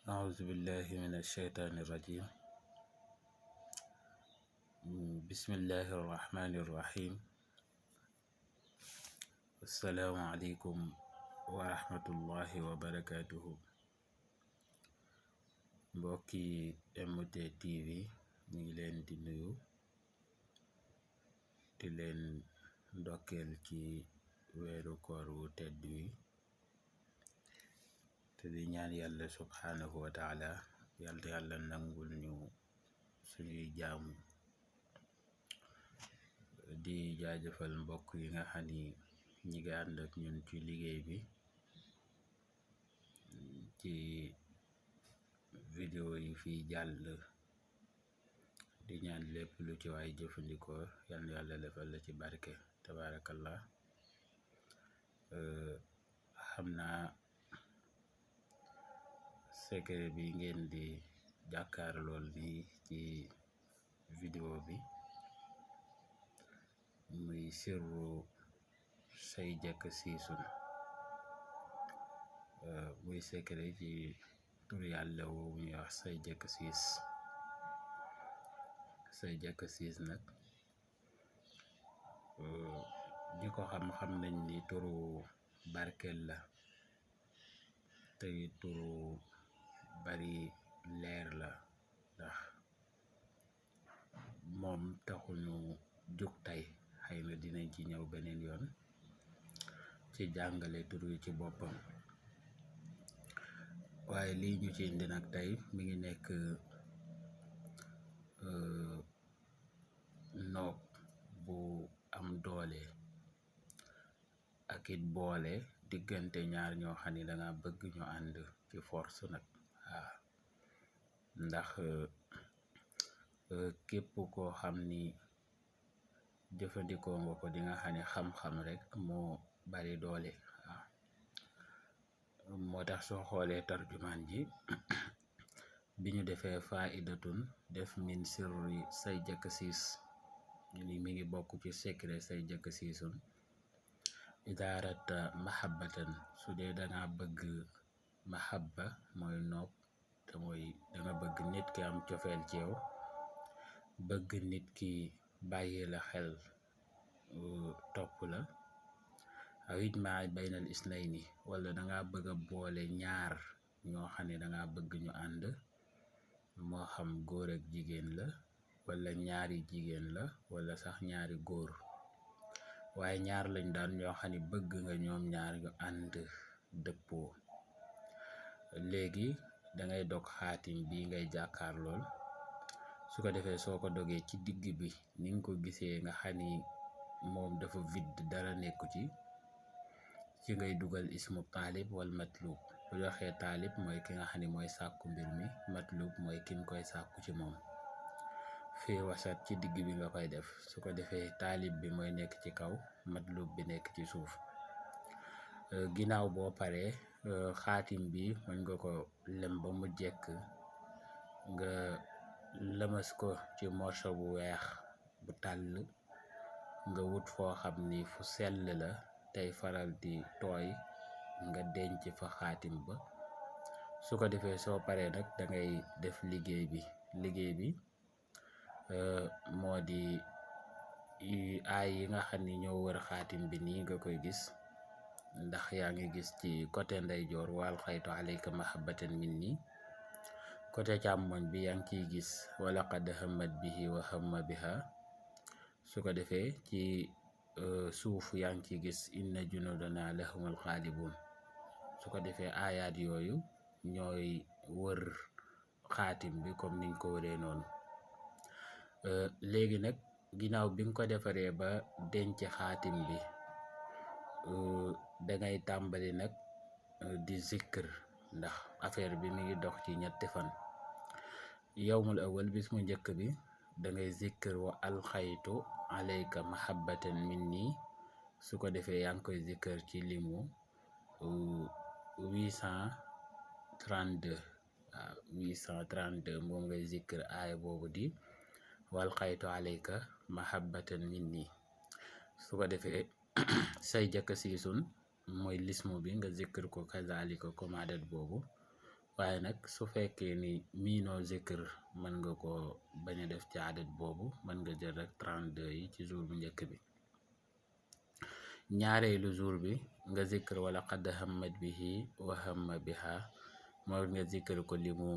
أعوذ بالله من الشيطان الرجيم. بسم الله الرحمن الرحيم. السلام عليكم ورحمة الله وبركاته. mbokki MT TV ñu ngi leen di nuyu di leen ndokkeel ci weeru koor wu tedd wi te di ñaan yàlla subhanahu wa taala yàlla nangul ñu suñuy jaamu. di jaajëfal mbokk yi nga xam ni ñi ngi ànd ak ñun ci liggéey bi ci vidéo yi fi jàll, di ñaan lépp lu ci waay jëfandikoo yàlla defal la ci barke tabaarakallah. xam naa secret bi ngeen di jàkkaar lool ni ci vidéo bi muy sirru say jëkk siisun, muy secret ci tur yàlla woowu ñuy wax say jëkk siis nag ñi ko xam nañ ni turu barkel la te turu bari leer la, ndax moom taxuñu jug tey, xëy na dinañ ci ñëw beneen yoon ci jàngale tur yi ci boppam. waaye lii ñu ci indi nag tey mi ngi nekk noob bu am doole ak it boole diggante ñaar ñoo xam ni danga bëgg ñu ànd ci force nag. waaw ndax képp koo xam ni jëfandikoo nga ko di nga xam ni xam-xam rek moo bari doole. waaw moo tax soo xoolee tarjumaan ji bi ñu defee faidatun def min sirri say jëkk siis, ñu ni mi ngi bokk ci secret say jëkk siisun. idaarata mahabbatan su dee danga bëgg mahabba mooy nopp, te mooy danga bëgg nit ki am cofeel ci yow, bëgg nit ki bàyyi la xel topp la. aw ijmaa baynal isnayni, wala danga bëgg a boole ñaar ñoo xam ne danga bëgg ñu ànd, moo xam góor ak jigéen la wala ñaari jigéen la wala sax ñaari góor, waaye ñaar lañ daan ñoo xam ne bëgg nga ñoom ñaar ñu ànd dëppoo. léegi dangay dog xaatim bi ngay jàkkaar lool, su ko defee soo ko dogee ci digg bi ni nga ko gisee nga xam ni moom dafa vide dara nekku ci ngay dugal ismu taalib wal matlub. bu waxee taalib mooy ki nga xam ne mooy sàkku mbir mi, matlub mooy kin koy sàkku ci moom. fii wasat ci digg bi nga koy def, su ko defee taalib bi mooy nekk ci kaw, matlub bi nekk ci suuf. ginnaaw boo paree xaatim bi mën nga ko lem ba mu jekk, nga lëmas ko ci morso bu weex bu tàll, nga wut foo xam ni fu sell la tey faral di tooy, nga denc fa xaatim ba. su ko defee soo paree nag dangay def liggéey bi moo di aay yi nga xam ni ñoo wër xaatim bi nii nga koy gis, ndax yaa ngi gis ci côté ndeyjoor wal xaytu alayka mahabbatan minni, côté càmmoñ bi yaa ngi ciy gis wala qad hammat bihi wa hamma biha. su ko defee ci suuf yaa ngi ciy gis inna junudana lahumul xaalibun. su ko defee aayaat yooyu ñooy wër xaatim bi comme niñ ko wëree noonu. léegi nag ginnaaw bi nga ko defaree ba denc xaatim bi, dangay tàmbali nag di zikr, ndax affaire bi mi ngi dox ci ñetti fan. yawmul awal bis mu njëkk bi dangay zikr wa alxaytu alayka mahabbatan minni. su ko defee yaa ngi koy zikr ci limu 832. waaw 832 moom ngay zikr aaya boobu di wal xaytu alayka mahabbatan minni. su ko defee say jëkk siisun mooy lismu bi nga zikr ko kazalika comme adat boobu waaye nag su fekkee ni miinoo zikr mën nga ko bañ a def ci adat boobu, mën nga jël rek 32 yi ci jour bu njëkk bi. ñaareelu jour bi nga zikr wala qad hammat bihi wa hamma biha, mooy nga zikr ko limu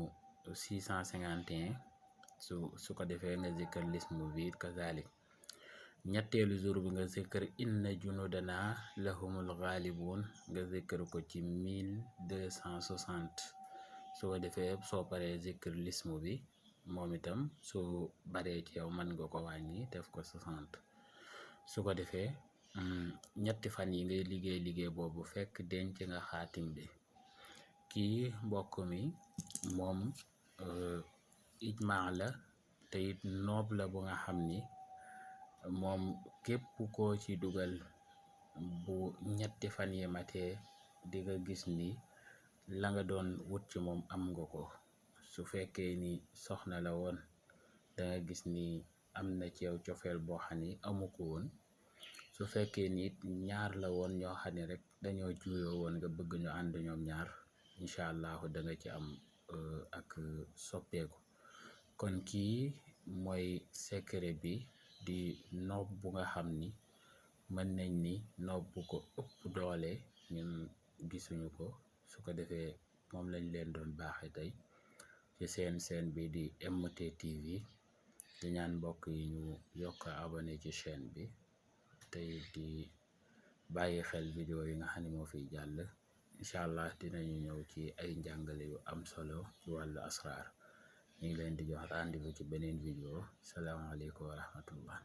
651 su ko defee nga zikr lismu bi kazalik. ñetteelu jour bi nga zikr inna junudana lahumul ghalibun, nga zikr ko ci 1260. su ko defee soo paree zikr lismu bi moom itam su baree ci yow mën nga ko wàññi def ko 60. su ko defee ñetti fan yi ngay liggéey boobu fekk denc nga xaatim bi. kii mbokk mi moom ijmaa la te it noob la bu nga xam ni moom képp koo ci dugal bu ñetti fan yi matee di nga gis ni la nga doon wut ci moom am nga ko. su fekkee ni soxna la woon da nga gis ni am na ci yow cofeel boo xam ni amu ko woon. su fekkee ni it ñaar la woon ñoo xam ne rek dañoo juyoo woon nga bëgg ñu ànd ñoom ñaar, incha allahu da nga ci am ak soppeeku. kon kii mooy secret bi di noob bu nga xam ni mën nañ ni noob bu ko ëpp doole ñun gisuñu ko. su ko defee moom lañ leen doon baaxe tey ci seen bi di MT TV. di ñaan mbokk yi ñu yokk abonné ci chaîne bi tey di bàyyi xel vidéo yi nga xam ne moo fiy jàll. incha allah dinañu ñëw ci ay njàngale yu am solo ci wàllu asraar. ñu ngi leen di jox rendez-vous ci beneen vidéo. salaamaaleykum wa rahmatullah.